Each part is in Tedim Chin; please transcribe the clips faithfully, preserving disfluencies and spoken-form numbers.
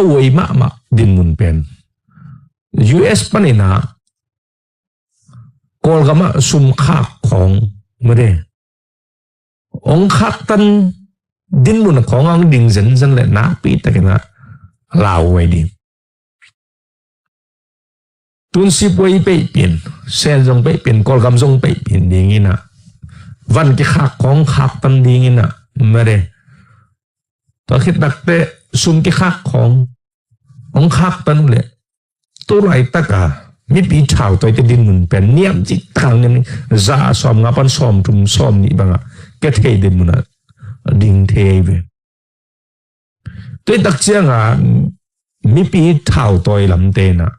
a uai mahmah dinmun pen U S paninah Kawlgamah sumkhak khawng made ong khaktan dinmun a khawng ang ding zenzen le nakpi takinah lauhuai ding. Tun sipuai peihpin, Sen zong peihpin, Kawlgam zong peihpin dinginah van kikhak khawng khaktan dinginah made. Tua khit takte sum kikhak khawng ong khaktan uh le tu laitaka mipi thautawite dinmun pen niam cik thang niam za sawm nga pan sawm thum sawm nih banga kethei dinmunah ding thei ve. Tuitak cianga mipi thautawi lamtenah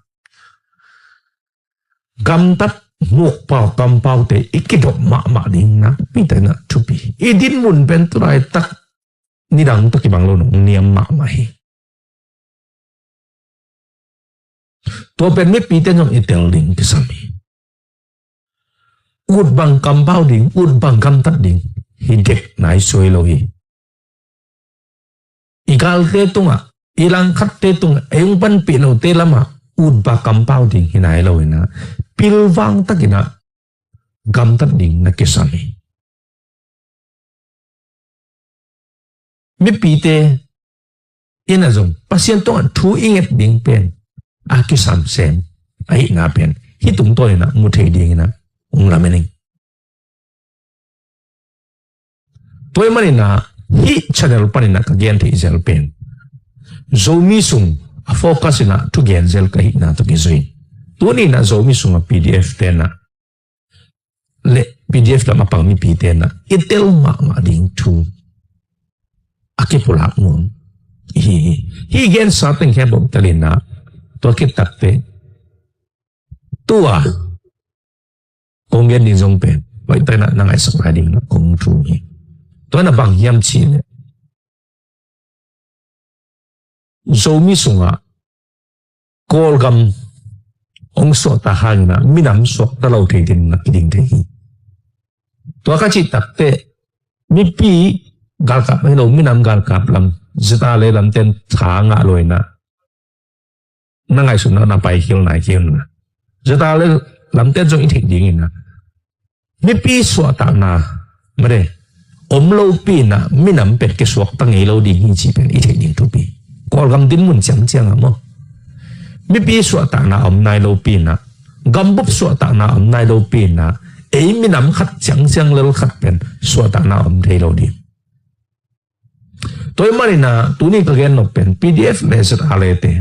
gamtat mukpau kampaute i kidop mahmah ding nakpi takinah thupi. I dinmun pen tu laitak nidang tawh kibang lo nong niam mahmah hi. Tua pen mipite zong i tel ding kisam hi. Ut bang kampau ding, ut bang gamtat ding hi dek nai suai lo hi. I galte tungah, i langkhatte tungah, ei ung panpih lote lamah ut bang kampau ding hi nai lo inah pilvang takinah gamtat ding na kisam hi. Mipite inah zong Pasian tungah thu i nget ding pen a kisam sem ahihna pen hih tungtawn inah mu thei dinginah ung lamen ing. Tua ahih maninah hih channel paninah ka gen theih zel pen Zomi sung a focus inah thugen zel ka hihna tawh kizui. Tuninah Zomi sungah P D F tenah le P D F lam a pang mipi tenah i tel mahmah ding thu a kipulak mun hi hi. Hih gensa teng khempeuh telinah tua khit takte tua kong gen ding zong pen hoih takinah na ngaihsak lai ding kong thu hi. Tua na bang hiam cih leh Zomi sungah Kawlgam hong suahtak hanginah minam suakta lo thei ding na kiding thei hi. Tua ka cih takte mipi galkap hi lo, minam galkap lam zeta le lamten tha ngah lo inah na ngaihsutna na pai khial nai khial na zeta le lamten zong i theih dingin na mipi suahtakna made om lopi inah minam pen kisuakta ngei lo ding hi cih pen i theih ding thupi. Kawlgam dinmun ciangciang ah maw mipi suahtakna om nai lopi inah gambup suahtakna om nai lopi inah ei minam khat ciangciang lel khat pen suahtakna om thei lo ding. Tua ahih maninah tuni ka gen nop pen P D F le Z R A te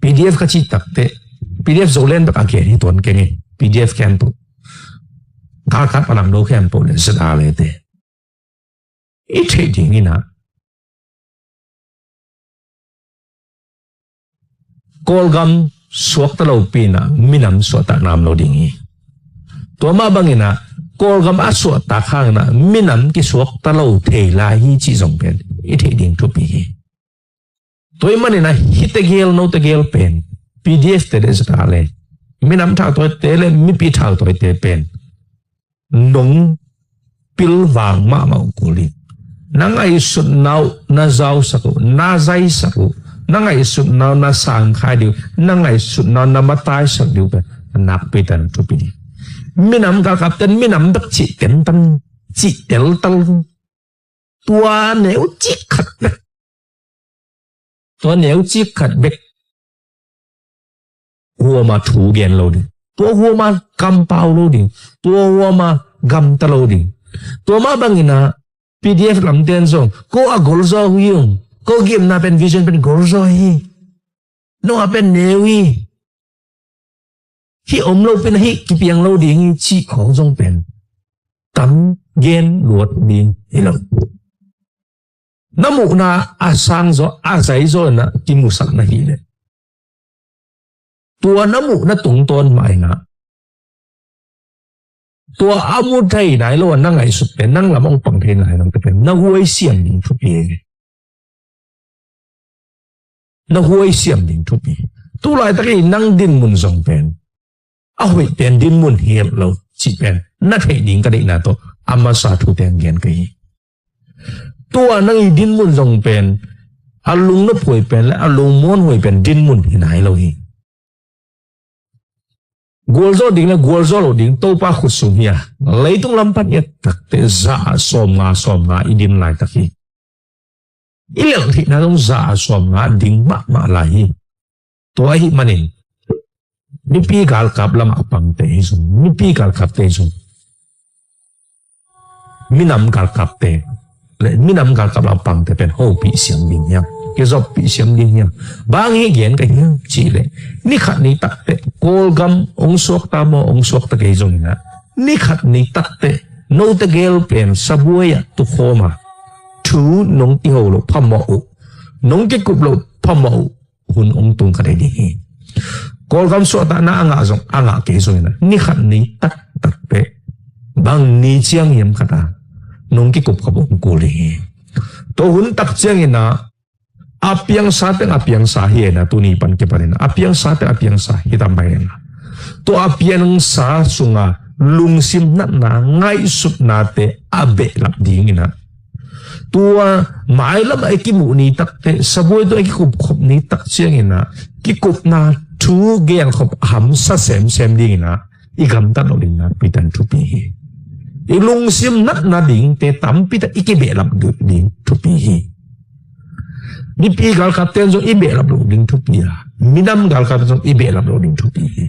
P D F ka cih takte P D F Zoland bek a gen hi tuan keng hi. P D F khempeuh galkap a lam lo khempeuh le Z R A te i theih dinginah Kawlgam suakta lopi inah minam suahtakna om lo ding hi. Tua mah banginah Kawlgam a suahtak hanginah minam kisuakta lo thei lai hi cih zong pen i theih ding thupi hi. Tua ahih maninah hih tegel no tegel pen P D F te le Z R A le minam thautawite le mipi thautawite pen nong pilvang mahmah uh kul hi. Na ngaihsutna uh na zausak uh, na zaisak uh, na ngaihsutna uh na sangkhai dih uh, na ngaihsutna uh na mataisak dih uh pen nakpi tan thupi dih. Minam galkapten minam bek cih tentan cih teltal tua neu cik khat bek tua neu cik khat bek huama thu gen lo ding. Tua huama kampau lo ding. Tua huama gamta lo ding. Tua mah banginah P D F lamten zong ko a golzaw hi ung. Ko gimna pen vision pen golzaw hi. No a pen neu hi. Hih om lopi inah hih kipiang lo ding hi cih khawng zong pen tam gen luat ding hi lo. Na muhna a sangzaw a zaizaw inah kimusak na hih leh tua na muhna tungtawn mah inah tua a mu thei nai lo a na ngaihsut pen nang lam hong pang thei nai lo te pen na huai siam ding thupi hi. Na huai siam ding thupi. Tu laitak i nang dinmun zong pen a hoih pen dinmun hi lo cih pen na theih ding ka deihna tawh a masa thu teng gen ka hi. Tua nang i dinmun zong pen A lungnop huai pen le a lungmuan huai pen dinmun hi nai lo hi. Gualzawh ding le gualzawh lo ding Topa khut sung hi a, leitung lam pan i et takteh za ah sawmnga sawmnga i din laitak hi. I lelh theihna zong za ah sawmnga ding mahmah lai hi. Tua ahih manin mipi galkap lamah a pangte hi zong, mipi galkapte hi zong, minam galkapte le minam galkap lamah a pangte pen hopih siam ding hiam, kizoppih siam ding hiam? Bang hi gen ka hiam cihleh, nikhat ni takteh Kawlgam hong suakta maw, hong suakta kei zongin ah, nikhat ni takteh note gel pen sabuai ah tukhawm a, thu nong kiho loh phamawh uh, nong kikup loh phamawh uh hun hong tung kha ding hi. Kawlgam suahtakna a ngah zong, a ngah kei zongin ah, nikhat ni taktak peh bang ni ciang hiam khat ah nong kikup kha bawh hong kul ding hi. Tua hun tak ciangin ah, a piangsa teng a piangsa hi a, tuni pan kipanin a piangsa teng a piangsa hi tam pai a, tua a piangsa sunga lungsim natna, ngaihsutnate a behlap dingin ah, tua mailam a i kimuh ni takteh, sabuai tua i kikupkhop ni tak ciangin ah, kikupna thu genkhop hamsa semsem dingin ah, i gamtat loh ding nakpi tak thupi hi. I lungsim natna dingte tampi tak i kibehlap ding thupi hi. Mipi galkapte zong i behlap loh ding thupi a, minam galkap zong i behlap loh ding thupi hi.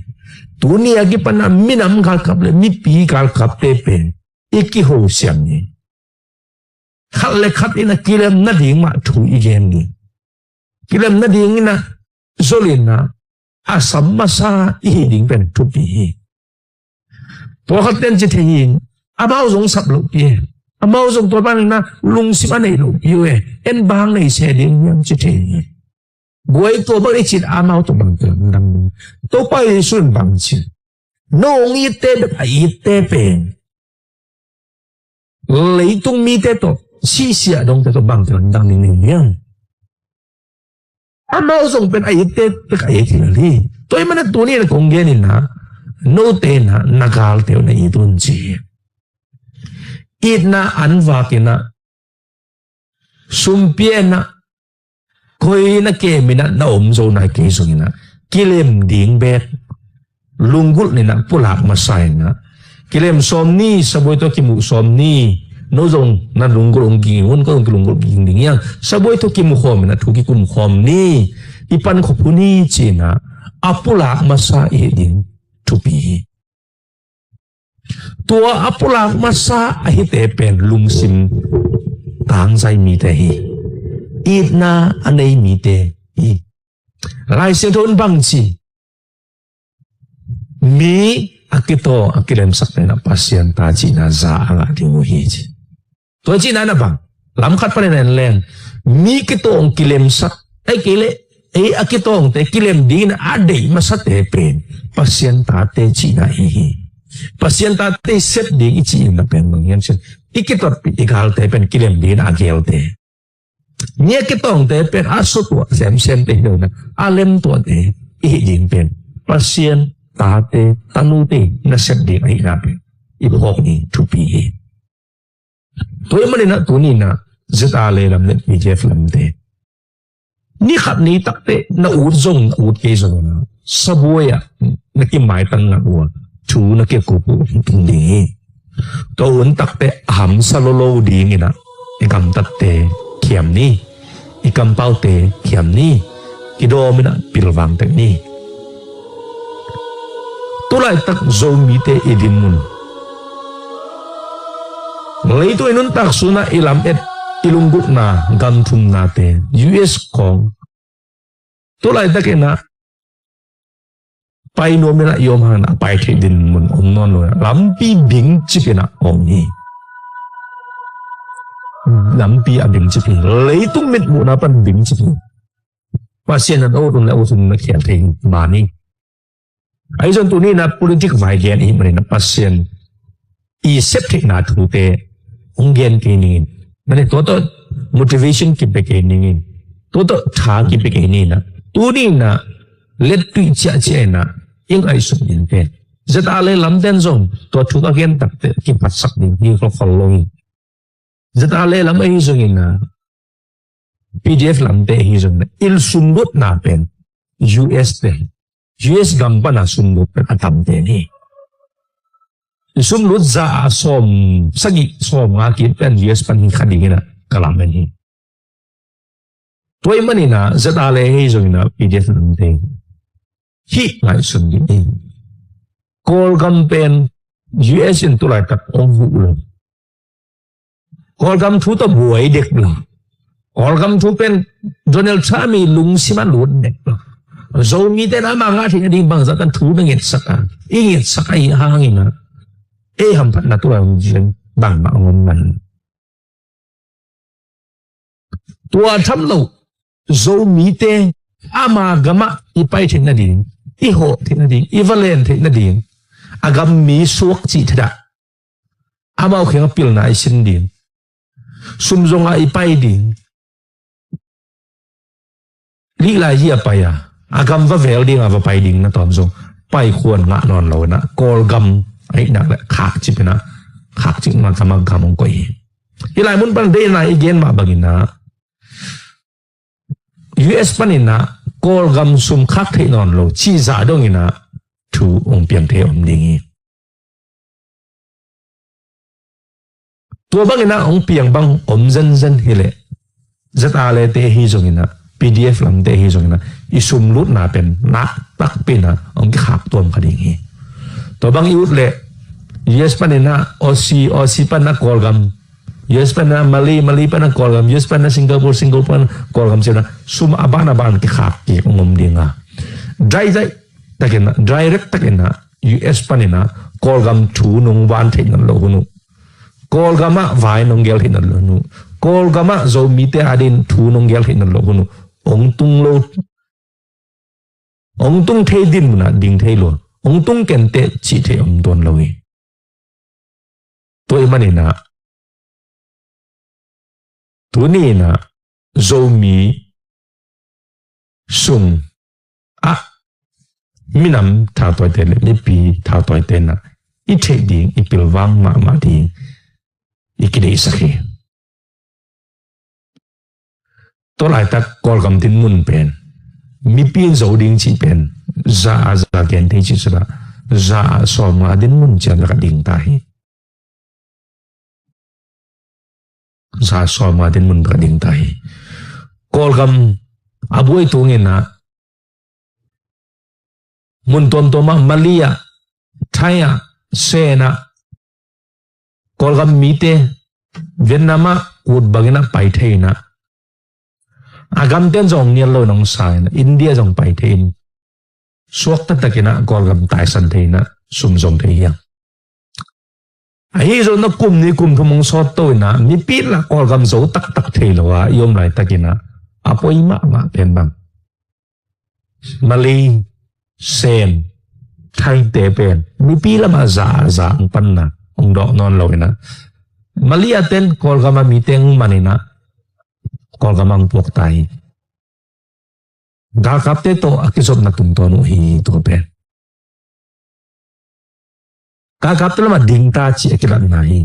Tuni a kipan ah minam galkap le mipi galkapte pen i kiho siam hi. Khat le khat in ah kilem nading mah thu i gen ding. Kilem nadingin ah zol in ah a sam masa i hih ding pen thupi hi. Pawlkhat ten ci thei hi, amau zong sap lohpi e, amau zong tua bangin ah lungsim a neih lohpi uh e, en bang nei se ding hiam ci thei hi. Guai tua bang i cih amau tawh bang ci lamdang ding. Topa Jesu in bang ci, no hong itte bek a itte pen leitung mite tawh, sihsia dongte tawh bang ci lamdang ding hiam? Amau zong pen a itte bek a it hi. Tua ahih manin tuni in ah kong genin ah, note in ah na galte uh na it un ci hi. Itna an vakin ah, sum pia in ah, koi na kem in ah na om zo nai kei zongin ah, kilem ding bek lunggulh in ah pulak masa in ah, kilem sawm ni, sabuai tawh kimuh sawm ni. No zong na lunggulh hong ging un, ko zong kilunggulh ging ding hi hang. Sabuai tawh kimu khawm in ah thu kikum khawm ni, i pankhop hun hi ci in ah, a pulak masa i hih ding thupi hi. Tua a pulak masa a hite pen lungsim tangzai mite hi. Itna a nei mite hi. Lai Siangtho in bang ci, mi a kitawng a kilemsak pen ah Pasian ta cihna za a ngah ding uh hi ci. Tua cihna na bang, lam khat panin en leng, mi kitawng kilemsak, ei kei leh ei a kitawngte kilem dingin a deih masate pen Pasian tate cihna i hi. Pasian tate i sep ding i cih in na pen bang hiam cih leh, i kitotpih i galte pen kilem dingin a gelte. Mi a kitawngte pen a sutuah semsemte hi lo in ah, a lemtuahte i hih ding pen Pasian tate tanute na sep ding ahihna pen i phawk ding thupi hi. Tua ahih manin ah tuni in ah Z R A lam le P D F lamte, ni khat ni takteh na ut zong na ut kei zong in ah, sabuai ah na kimaitang ngat uh a, thu na kikup uh tung ding hi. Tua hun takteh a hamsa lolo dingin ah i gamtatte khiam ni, i kampaute khiam ni, kidawm in ah pilvang tek ni. Tulaitak Zomite i dinmun, leitung i nuntak sun ah i lamet, i lunggulhna, gam thumnate, U S khawng, tulaitak in ah pai nuam in ah i om hang in ah pai theih dinmun om nawn lo in ah, lampi bingcip in ah om hi. Lampi a bingcip hi. Leitung mitmuhna pan bingcip hi. Pasian in a ut un le a ut un na khial thei hi. Mah ni. Ahi zong tuni in ah politic vai gen i hih manin ah Pasian i sep theihna thute hong gen kei ning in. Mane tua tawh motivation kipia kei ning in. Tua tawh tha kipia kei ning in ah, tuni in ah lettuih ciahciah in ah i ngaihsut ding pen, Z R A lamten zong tua thu ka gen takteh kiphatsak ding hi kholkhol lo hi. Z R A lam ahi zongin ah P D F lamte hi zong na, i sumlutna pen U S te, U S gam pana sumlut pen a tamte hi. I sumlut za a sawm sagih sawm nga kip pen U S pan hi kha ding hi na ka lamen hi. Tua ahih manin ah Z R A hi zongin ah P D F lamte hi ngaihsun ding hi. Kawlgam pen U S in tulaitak hong huh lo. Kawlgam thu tawh buai dek lo. Kawlgam thu pen Donald Trump i lungsim ah lut dek lo. Zomite in ama ngah theih nading bangzah tan thu na ngetsak a, i ngetsak ahih hangin ah ei hamphatna tulai hong zin bangmah hong om man. Tua tham lo, Zomite ama gamah i pai theih nading, i hawh theih nading, i va len theih nading, a gam mi suak cih theih dah, amau kiangah pilna i sin ding, sum zongah i pai ding, lihlai hi a pai a, a gam va vel ding a va pai ding na tawm zong pai khuan ngah nawn lo in ah, Kawlgam ahih nak leh khakcip in ah, khakcip ma gam a gam hong koih hi. Hih lai mun pan deihna i gen mah bangin ah, U S panin ah Kawlgam sum khak theih nawn lo cih zah dongin ah thu hong piang thei om ding hi. Tua bangin ah hong piang bang om zenzen hi leh, Z R A te hi zongin ah, P D F lamte hi zongin ah, i sumlutna pen nak takpi in ah hong kikhak tuam kha ding hi. Tua bang i ut leh, U S panin ah Aussie, Aussie panin ah Kawlgam, U S panin ah Malay, Malay panin ah Kawlgam, U S panin ah Singapore, Singapore panin ah Kawlgam ci-in ah sum a ban a ban kikhak kik hong om ding a, dai dai takin ah, direct takin ah U S panin ah Kawlgam thu nong van theih nawn loh hun uh, Kawlgam ah vai nong gel theih nawn loh hun uh, Kawlgam ah Zomite adingin thu nong gel theih nawn loh hun uh, hong tung lo, hong tung thei dinmun ah ding thei lo, hong tung kenteh cih thei om tuan lo hi. Tua ahih manin ah, tuni in ah Zomi sung ah minam thautawite le mipi thautawite in ah i theih ding, i pilvang mahmah ding i kideihsak hi. Tua laitak Kawlgam dinmun pen mipi in zo ding cih pen za a za gen thei cih sudah, za a sawmnga dinmun ciang lak a ding ta hi. Za a sawmnga dinmun lak a ding ta hi. Kawlgam a buai tungin ah mun tuamtuam ah, Malay ah, Thai ah, Sen ah, Kawlgam mite Vietnam ah ut bangin ah pai thei in ah, a gamten zong nial lo in hong sa in ah, India zong pai thei in, suakta takin ah Kawlgam taisan thei in ah, sum zong thei hi hang. Ahi zongin ah kum nih kum thum hong sawt to in ah, mipi in ah Kawlgam zo taktak thei lo a i om laitakin ah, a poi mahmah pen bang, Malay, Sen, Thaite pen mipi lamah za a za hong panna hong dawh nawn lo in ah, Malay a ten Kawlgam a mite hong man in ah, Kawlgam ah hong puak ta hi. Galkapte tawh a kizopna tungtawn uh hi tua pen. Galkapte lamah ding ta cih a kilatna hi.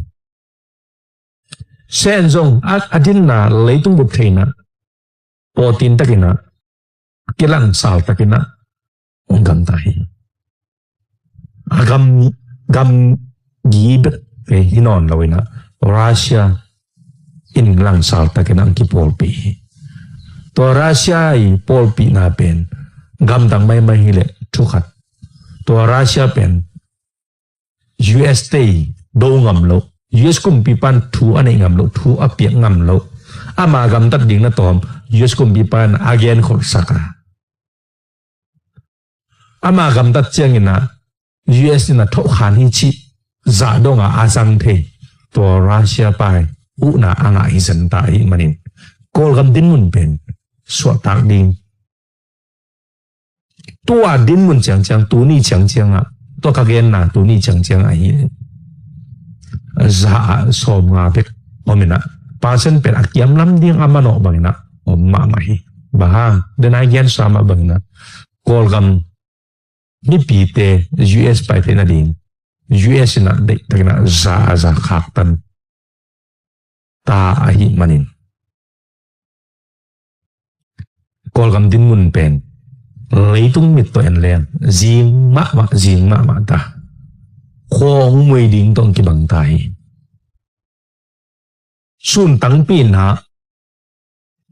Sen zong a, a dinna leitung bup thei in ah, pawtin takin ah, kilangsal takin ah hong gamta hi. A gam, gamgi bek hi nawn lo in ah, Russia in langsal takin ah hong kipawlpih hi. Tua Russia i pawlpihna pen gamdang maimai hi leh thu khat. Tua Russia pen U S te do ngam lo, U S kumpipa in thu a neih ngam lo, thu a piak ngam lo, ama gamtat ding na tawm U S kumpipa in a genkholhsak a, ama gamtat ciangin ah U S in a thawhkhan hi cih zah dong a a zang thei, tua Russia pa in huhna a ngah hi zenta ahih manin, Kawlgam dinmun pen suahtak ding. Tua dinmun ciangciang, tuni ciangciang ah, tua ka genna tuni ciangciang ah hi. Za ah sawmnga bek om in ah, percent pen a kiamlam ding a manawh bangin ah om mahmah hi. Bang hang, den a i gensa mah bangin ah, Kawlgam mipite U S pai theih nading, U S in ah deihtakin ah za a za khaktan ta ahih manin, Kawlgam dinmun pen leitung mit tawh en leng zing mahmah, zing mahmah ta. Khawng mui ding tawh kibang ta hi. Sun tangpi in ah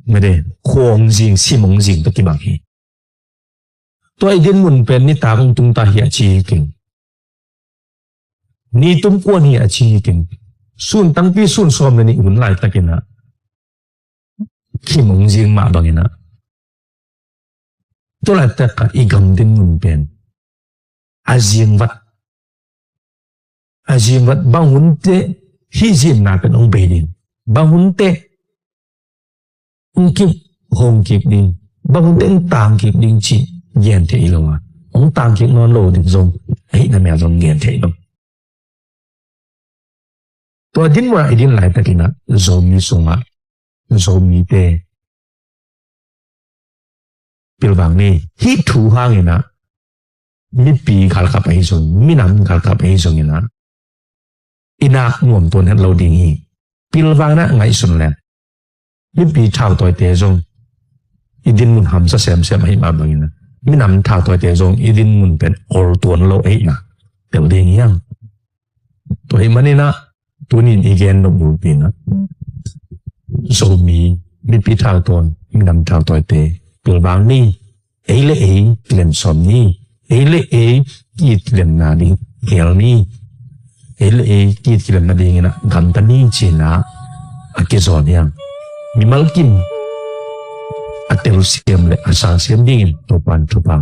mede khawng zing, sim hong zing tawh kibang hi. Tua i dinmun pen nitak hong tung ta hi a ci hi keng. Nitum kuan hi a ci hi keng. Sun tangpi sun sawm le nih hun laitakin ah khim hong zing mah bangin ah, tua laitak ah i gam dinmun pen a zing vat, a zing vat, bang hun teh hih zingna pen hong bei ding, bang hun teh hong kip, hong kip ding, bang hun teh hong tang kip ding cih gen thei lo a, hong tang kip nawn lo ding zong ahihna mel zong gen thei lo. Tua dinmun ah i din laitakin ah Zomi sungah Zomite pilvang ni. Hih thu hangin ah mipi galkap ahi zong, minam galkap ahi zongin ah i nak nuam tuan het lo ding hi. Pilvang in ah ngaihsun leng mipi thautawite zong i dinmun hamsa semsem ahih mah bangin ah minam thautawite zong i dinmun pen ol tuan lo ahihna tel ding hi hang. Tua ahih manin ah tuni in i gen nop bulpi in ah Zomi mipi thautawi, minam thautawite pilvang ni. Ei le ei kilem sawm ni. Ei le ei ki-it kilemna ding gel ni. Ei le ei ki-it kilemna dingin ah gamta ni ci-in ah a kizawn hi hang. Mimal kim a telsiam le a sangsiam dingin Topa'n thupha